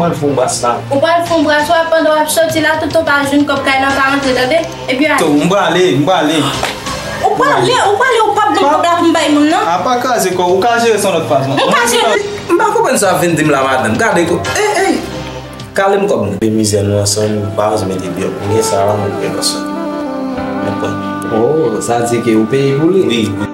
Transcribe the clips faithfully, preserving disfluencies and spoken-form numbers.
Mwen fon bas la. Ou pral fon bras wè pandan w ap soti la, toutan w pa jwenn kòb kay lan pa rantre, tande? Epi ale. To, m prale, m prale. Ou prale, ou prale, ou p ap ban m kòb la pou m bay moun nan? A pa kraze kò, ou ka jere sa yon lòt fason. M ka jere. M pa konprann sa w ap vin di m la, madanm. Gade ko. Ey, ey. Kale m kòb mwen. Mizè nou ansanm, m pa oze mete deyò. Pou gen sa la, mwen gen lòt sa. Mwen pran. Oh, sa di ke ou peye pou li? Wi, wi.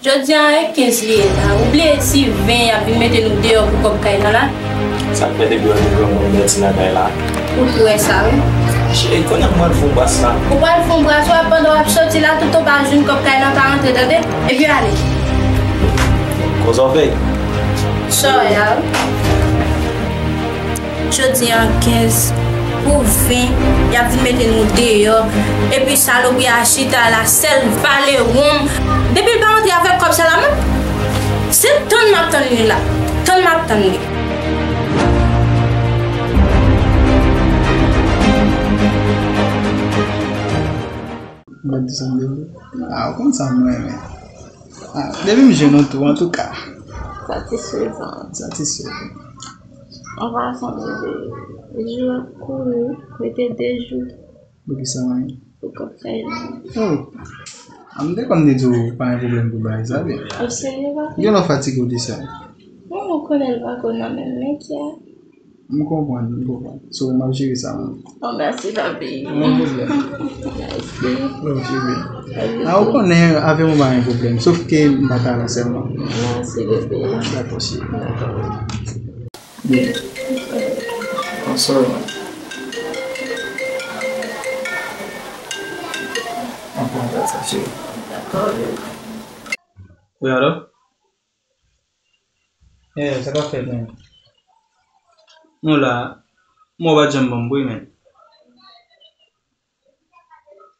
Jodi a e kenz li ye la. Ou bliye si ven y ap vin mete nou deyò pou kòb kay lan la? Sa k fè depi w wè nou granmoun mèt nan kay la? Ou tou wè sa, wi. Cheri, kounye a m pral fon bras la. Ou pral fon bras wè pandan w ap soti la, toutan w pa jwenn kòb kay lan pa rantre, tande? Epi ale. Koz òvèy. Sa w wè a, wi. Jodi a kenz pou ven, y ap vin mete nou deyò. Epi salopri a chita la, sèl vale wonm. Depi l pa rantre avèk kòb sa la menm, se tann m ap tann li la. Tann m ap tann li. Mwen di sa m te vle. Ah, ou konn sa mwen renmen. Ah, depi m jwenn ou tou, antouka. Satisfezan. Satisfezan. Yon fason de jou ap kouri, rete de jou. Poukisa mwen? Pou kòb kay lan. Oh. Ah, m te konn te di w pa gen pwoblèm pou bagay sa, wi. Ou serye, papi? Gen lè w fatige w di sa. Non, ou konnen l pa konn nan menm men kè. M konprann, m konprann. So, m ap jere sa, mwen. Oh, mèsi, papi. Pa gen pwoblèm. Mèsi. Love you, baby. Love you too. Ah, ou konnen, avè w pa gen pwoblèm. Sof ke m pa talan sèlman. Mèsi, bebe. Dakò, cheri. Dakò. Bien. I'm sorry, man. Anpil sa, cheri. Dakò, bebe. Wi, alo? Eh, sa k ap fèt, menm? Nou la, mwen w pa t janm ban m bri, menm.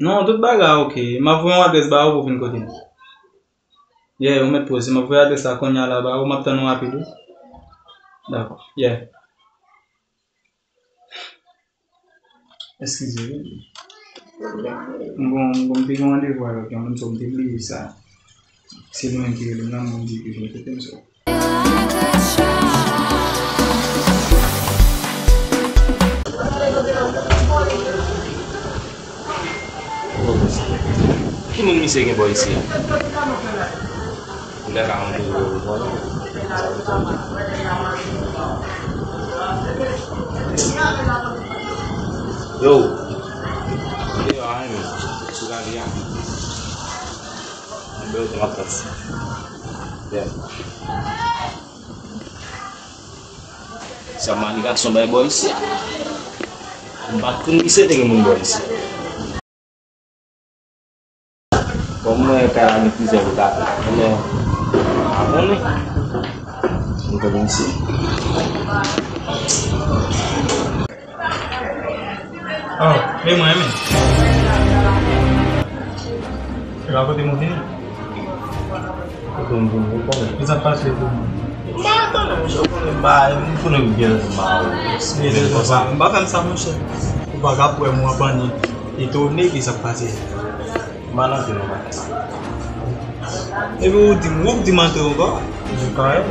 Non, tout bagay ok. M ap voye yon adrès ba ou pou w vin kote m. Yeah, ou mèt poze. M ap voye adrès la kounye a la ba ou. M ap tann ou rapid, wi. Dakò. Yeah. Eskize, wi. M gon, m gon, m te gen randevou avèk yon moun, so m te bliye sa. Se mwen ki rele m nan, m di ke vin kote m, so. Ki moun misye gen bò isi a? Ou lè ka rantre yo, yo. Yo. Yo, a, men. Sou gade a. Mwen bèl, mwen ap tann. Yeah. Sa manigason bay bò isi a. M pa t konn misye te gen moun bò isi a. Bon, mwen kay la gen plizyè lokatè. Mwen pa konnen. Mwen konnen misye. Oh, men mwen, men. E pa kote mwen vini? Kote mwen vini, ou konnen. Ki sa k pase pou mwen? M pa konnen, misye, ou konnen, m pa, m konnen byen mal. Se byen konsa. M pa fè m sa, monchè. Ou pa ka kwè m, w ap annik etone ki sa k pase. M pa nan fim nan maten sa. Epi ou di m, ou di m antre ankò? Ou kanmenm.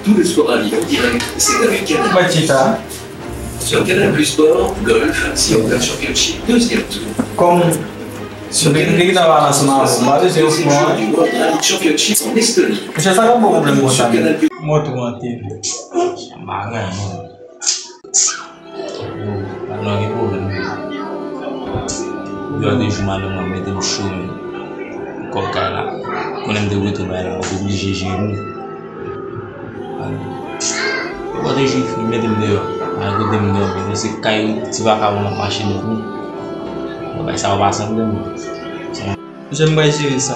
Tous les sports à vivre en direct, c'est avec Canal+. Mwen chita. Sur Canal Plus Sport, golf, Silver Championship, deuxième tour. Kòm sur Canal Plus Sport, le deuxième jour du World Rally Championship en Estonie. Monchè, sa k ap ba w pwoblèm konsa, menm? Mwen tou an tele. Maran, non. Yo, pa nan gen pwoblèm. Yo, de jou madanm mwen mete m cho, men. Kòb kay la. Konnen m te retounen la, ou oblije jere m. Yo, de jou, mete m deyò. Al kote m deyò, men se kay ti vakabon nan machin pou. Yo, bay sa yo pa sanble m. Monchè, m pral jere sa.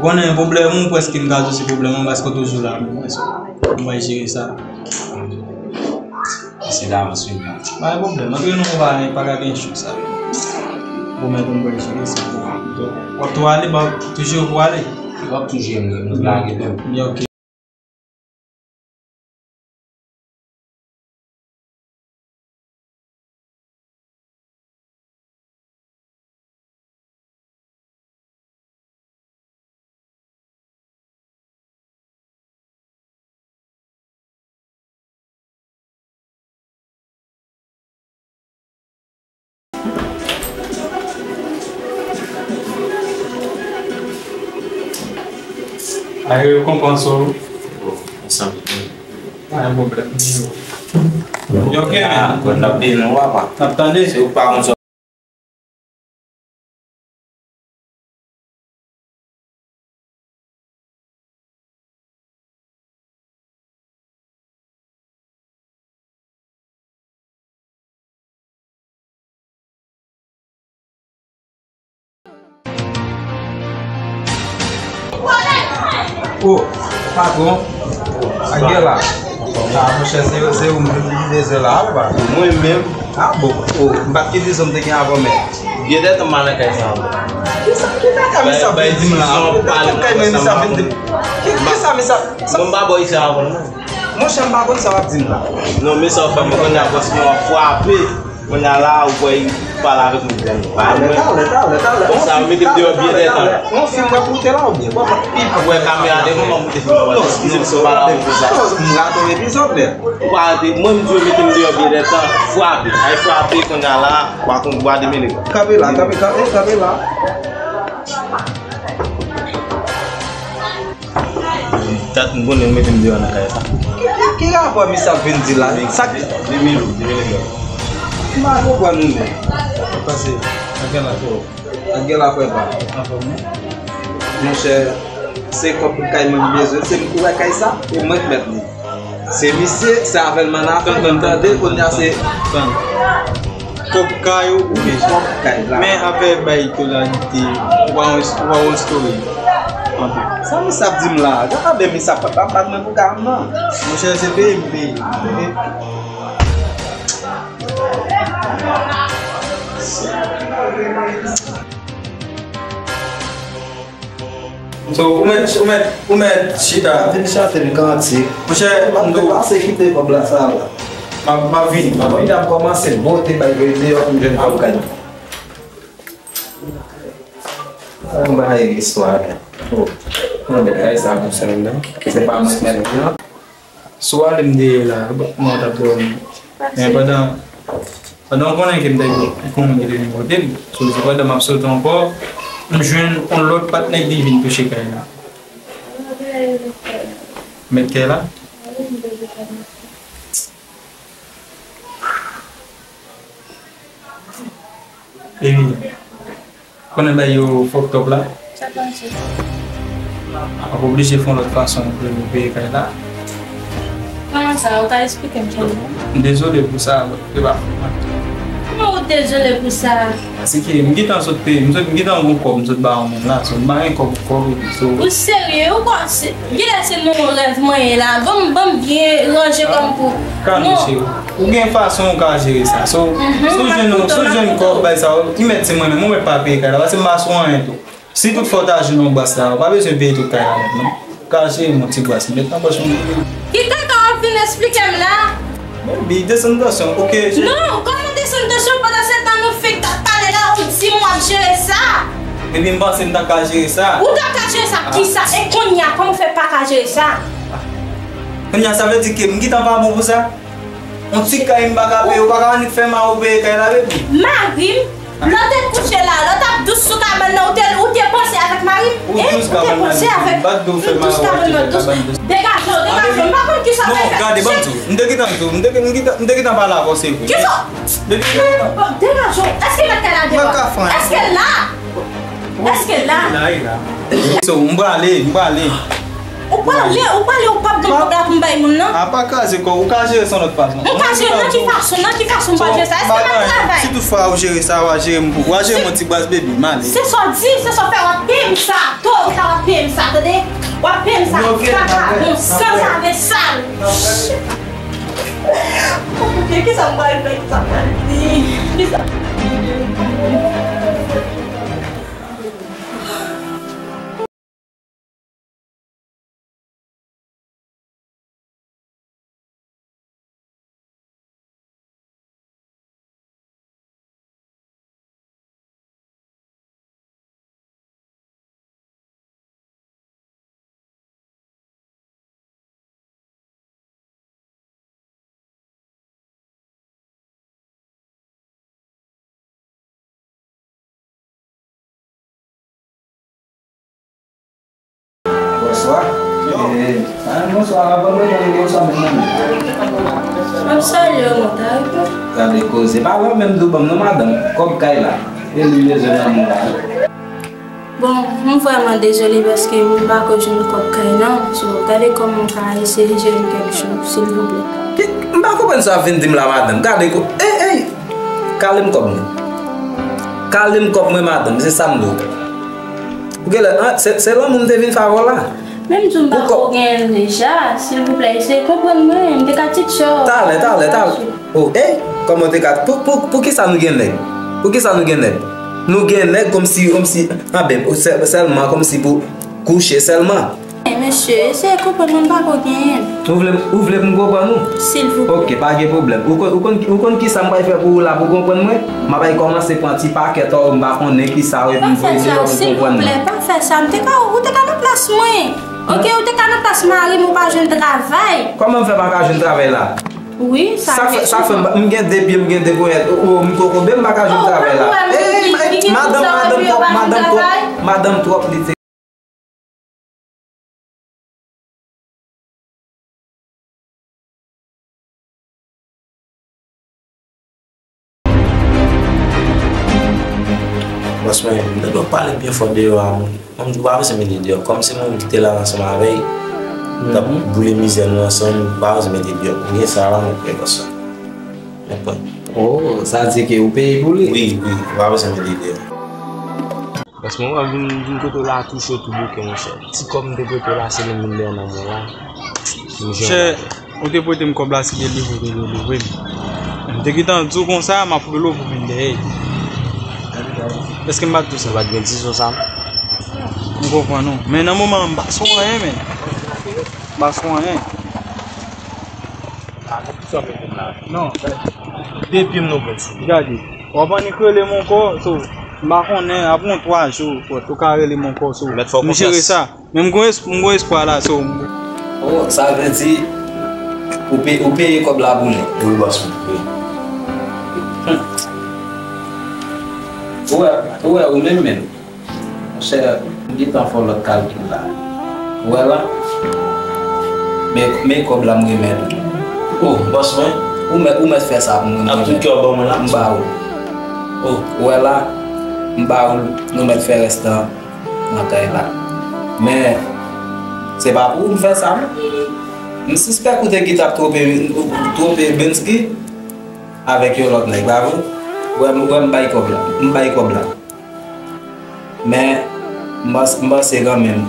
Ou konnen pwoblèm ou prèske m ka di w se pwoblèm mwen paske w toujou la, men prèske. M pral jere sa. Se davans, wi, man. Pa gen pwoblèm. Antre nou, pa, pa ka gen chòk sa. Bon, men m pral jere sa. Donk, w ap tou ale, ba, toujou pou ale. W ap toujou, m lage menm. Byen, ok. Ayo, yo konprann sa. Ansanm. Pa gen pwoblèm. Yo, ok, men. N ap peye nou, papa. N ap tande. Se ou pa konn sa. O, patwon, a gen la. A, monchè, se, se ou menm ki bezwen la, papa. Mwen menm. A, bon. O, m pa t kite sa m te gen avan, men. Gen de tan m pa nan kay sa ankò. Kisa, ki kaka misye ap vin di m la? Kaka misye ap vin di m. Ki, kisa misye ap, sa. Mwen m pa bò isi avan, non. Monchè, m pa konn sa w ap di m la. Non, men sa w fè m konnen apre si w ap frape. Kounye a la, ou kwè y pale avèk nou, grann. Talè, talè, talè, talè. Bon, sa, mete m deyò byen dètan. Yon fim w ap moute la oubyen? Ou wè kamera de mwen, m ap moute fim nan. Eskize m si w pa la pou sa. M rate yon epizòd, men. Ou pa rate, mwen, m di w mete m deyò byen dètan. Frape. Ay frape, kounye a la, w a konn bwa demele. Kanpe la, kanpe, kanpe, kanpe la. Dat m konnen ou mete m deyò nan kay sa. Ki, ki, ki rapò misye ap vin di la? Sa k... Demele, demele. M pa konprann ou menm. Pase, ak gen la frè. Ak gen la frè pa. Anfòm, wi. Monchè, se kòb kay mwen m bezwen, se m ki wè kay sa, e mwen k mèt li. Se misye, se avè l m ann afè, m tande, kounye a se kòb kay ou, ou bezwen. Kòb kay la. Men afè bay tolalite, ou pa yon, ou pa yon story. Sa misye ap di m la? Gade misye ap, ap bat mwen pou kay m nan. Monchè, se peye m peye. So, ou mèt, ou mèt, ou mèt chita. Vin chante m kantik. Monchè, m ap depase kite kòb la sa la. M ap, m ap vini. Wi, m ap kòmanse bote bay vre deyò pou m jwenn kòb kay. Sa yon bagay istwa. Oh, mwen mèt kay sa pou sèl la. Se pa mwen mèt li non. Si w ale m dèyè la, mwen t ap dòmi. Men pandan, pandan w konnen ke m te gen yon moun ki te vin kote m, so, se pandan m ap soti ankò, m jwenn yon lòt patnè ki vin touche kay la. Mèt kay la? Epi, konnen bagay yo fucked up la. Sa pase? W ap oblije fè yon lòt fason pou yo peye kay la. Kòman sa? Ou ka eksplike m sa? M dezole pou sa, e pa fòt mwen. Kòman ou dezole pou sa? Paske m gentan sot peye, m sot, m gentan gon kòb, m sot ba ou menm la, so m pa gen kòb pou kòb, epi so. Ou serye? Ou kwè se, genlè se nan yon rèv mwen ye la. Ban m, ban m byen ranje kò m pou. Kalme, cheri. Ou gen fason ou ka jere sa. So, si w jwenn, si w jwenn kòb bay sa, ou mèt se mwen menm, ou mèt pa peye kay la, paske m pa sou anyen tou. Si tout fwa w ta jwenn yon bras la, ou pa bezwen peye tout kay la nèt non. Ou ka jere yon ti bras, mèt nan pòch mwen. Ki kaka w ap vin eksplike m la? Baby, desann tansyon, ok? Non, kòman desann tansyon pandan se tan nou fenk t ap pale la, ou di m w ap jere sa? Baby, m panse m ta ka jere sa. Ou ta ka jere sa? Kisa? E kounye a, kòman w fè pa ka jere sa? Kounye a, sa vle di ke m gentan pa bon pou sa? Yon ti kay m pa ka peye, ou pa ka annik fè mari w peye kay la, baby. Mari m? Lè w te kouche la, lè w t ap dous sou kabann nan, ou te, ou te panse avèk mari m? Ou dous kabann nan dous. Ou te panse avèk dous kabann nan dous. Degaje w, degaje w. M pa konn kisa w pral fè. Non, gade, ban m di w. M te gentan di w. M te, m te, m te gentan pale avè w, se vre. Kisa? Degaje w. Èske mèt kay la deyò? Èske l la? Èske l la? So, m prale, m prale. Ou prale, ou prale, ou p ap gen kòb la pou m bay moun nan? A pa kraze kò w, ou ka jere sa yon lòt fason. M ka jere nan ki fason, nan ki fason m pral jere sa? Èske m ap travay? Si toutfwa ou jere sa, w a jere m pou, w a jere m yon ti bras, baby, m ale. Se sa w di, se sa w fè, w ap peye m sa. Tò ou ta w ap peye m sa, tande? W ap peye m sa, vakabon, sanzave, sal. Kisa m pral fè, kisa m pral di? Kisa? Bonswa. Yo. Eh, ah, bonswa, avan mwen, mwen, bonswa, men, men. M ap salye w, mwen, ta repon. Gade koze. Pa la menm dou ban m non, madanm. Kòb kay la. E li bezwen nan mwen la. Bon, m vrèman dezole paske m pa ko jwenn kòb kay nan. So, gade kòman m ka eseye jwenn kèk jou, silvouplè. Ki, m pa konprann sa w ap vin di m la, madanm. Gade ko, ey, ey! Kale m kòb mwen. Kale m kòb mwen, madanm, se sa m di w. Ou genlè, ah, se, se lanmou m te vin fè avè w la. Menm di w m pa ko genyen l deja, silvouplè, eseye konprann mwen, m te ka titchè w. Talè, talè, talè. Oh, ey, kòman w te ka, pou, pou, pou kisa nou gen nèg? Pou kisa nou gen nèg? Nou gen nèg kòmsi, kòmsi, anben, sè-, sèlman kòmsi pou kouche sèlman. Mesye, eseye konprann mwen, m pa ko genyen. Ou vle, ou vle pou m konprann ou? Silvouplè. Ok, pa gen pwoblèm. Ou konn, ou konn, ou konn kisa m pral fè pou ou la pou konprann mwen? M ap al kòmanse pran ti pakèt, oh, m pa konnen kisa yo, epi m voye deyò pou konprann mwen. Pa fè sa, silvouplè, pa fè sa. M te ka, ou te ka nan plas mwen. Ok, ou te ka nan plas mari m, ou pa jwenn travay. Kòman m fè pa ka jwenn travay la? Wi, sa fè, sa fè m gen de pye, m gen de ponyèt. Oh, m kokobe, m pa ka jwenn travay la. Ey, madanm, madanm twòp, madanm twòp, madanm twòp, li te. Bòs mwen, m te dwe pale byen fò deyò a, moun. Mwen, m di w pa bezwen mete deyò. Kòm se moun ki te la ansanm avè l, t ap boule mizè nou ansanm, m pa bezwen mete deyò. M gen sa la, mwen peye bòs la. Mwen pran. Oh, sa di ke ou peye pou li? Wi, wi, ou pa bezwen mete deyò. Paske mwen vin, vin kote w la tou cho tou bouke, monchè. Ti kòb m te prete w la, se li m vin dèyè nan men w la. M jwenn. Monchè, ou te prete m kòb la, se te leve, te leve m. M te gentan di w konsa, m ap rele w pou vin dèyè. Èske m pa t di w sa? Ou pa t gen di sou sa? M konprann ou. Men nan moman an, m pa sou anyen, men. M pa sou anyen. Non. De pye m nou pran sou. Gade. W ap annik rele m ankò, so, m pa konnen, apre yon twa jou, ou ka rele m ankò, so, m jere sa. Men m gon es-, m gon espwa la, so. Oh, sa vle di, ou pe-, ou peye kòb la pou li? Wi, bòs mwen, wi. Hmm. Ou wè, ou wè, ou menm menm. Monchè, m gentan fè yon lòt kalkil la. Ou wè la? Men, men kòb la m remèt ou. Oh, bòs mwen. Ou mèt, ou mèt fè sa pou mwen. Ak tout kè w ban mwen la. M ba ou. Oh. Ou wè la? M ba ou l, nou mèt fè rès lan nan kay la. Men, se pa pou ou m fè sa, non. M sispèk ou te gentan ap twonpe, twonpe Bensky avèk yon lòt nèg, pa vre? Ou wè, ou wè m bay kòb la. M bay kòb la. Men, m panse, m panse kanmenm,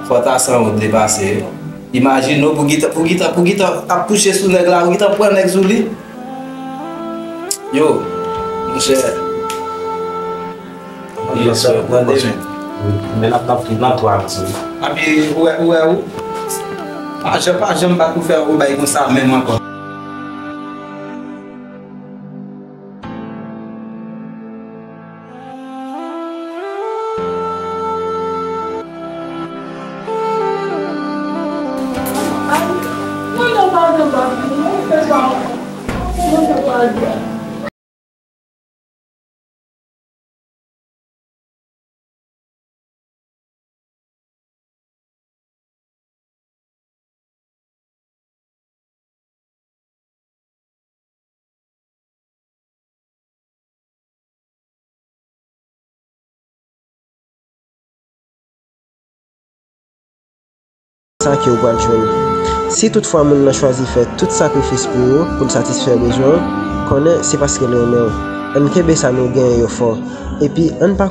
fò ta san wont depase yo. Imajine w pou gentan, pou gentan, pou gentan ap kouche sou nèg la, pou gentan pran nèg sou li. Yo, monchè. Yes, sir. Tande, men. Men n ap, n ap, n ap tou avanse, wi. Epi, ou wè, ou wè, ou. Pa janm, pa janm bat pou fè yon bagay konsa, menm ankò. Mwen nan pa nan pa vin, mwen fè pa mwen. Mwen fè pa vin. sa ke w pral jwenn. Si toutfwa moun nan chwazi fè tout sakrifis pou ou, pou l satisfè bezwen w, konnen se paske l renmen w. Ann kenbe sa nou genyen yo fò. Epi, ann pa